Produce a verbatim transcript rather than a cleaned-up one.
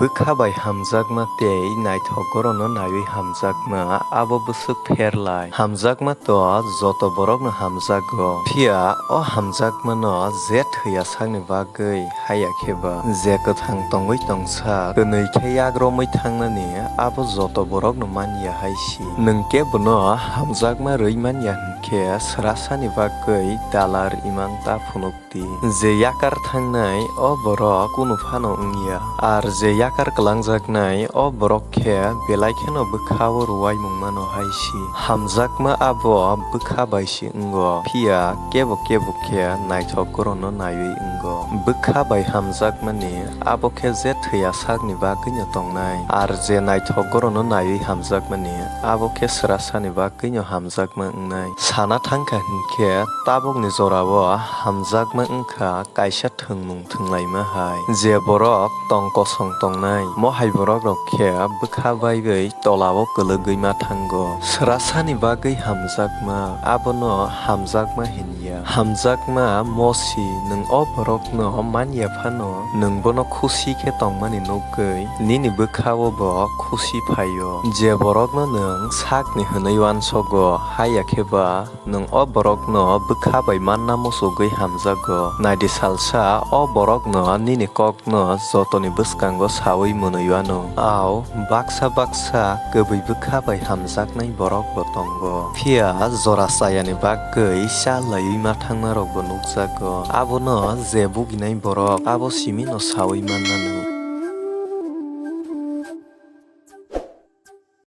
Bwkha bai hamjakma tei naithok gorono naiwi hamjakma abo bwswk pher lai. Hamjakma to joto borokno hamjago, phiya o hamjakmano je thwi asakni bagwi haiya khe ba, je kwthang tongwi tongsa kwnwi khe yak romwi thangnani abo joto borokno man ya hai si. Nwng kebono hamjakma rwui man ya hwn khe srasani bagwi dalar imang ta phunuk di. Je yakar thangnai o borok kunu phano wng ya, ar je yakar kwlangjaknai o borok khe belai kheno bwkha-o rwai mungmano hai si. Hamjakma abo bwkha bai si wngo, phiya kebo kebo khe naithok gorono naiwi wngo. Bwkha bai hamjakmani abo khe je thwi asakni bagwino tongnai, ar je naithok gorono naiwi hamjakmani abo khe srasani bagwino hamjakma wngnai. Sana thang kha hwn khe tabukni jorao hamjakma wng kha kaisa thwngmung thwnglaima hai. Je borok tong kosong tongnai, mo hai borokrok khe bwkha baiwi tolao kwlwgwi ma thango. Srasani bagwi hamjakma, abono hamjakma hin ya. Hamjakma mosi, nwng o borokno man ya phano, nwng bono khusi khe tongmani nugwi nini bwkha-o bo khusi phai-o. Je borokno nwng sakni hwnwi uansogo, haiya khe ba nwng o borokno bwkha bai manna muchugwi hamjago. Naidi salsa o borokno nini kok no jotoni bwskango saui mwnwi uano. Ao baksa baksa kwbwi bwkha bai hamjaknai borok bo tongo. Phiya jora chayani bagwi cha laiwi ma thangma rok bo nukjago. Abono je buginai borok abo simi no saui manna nw.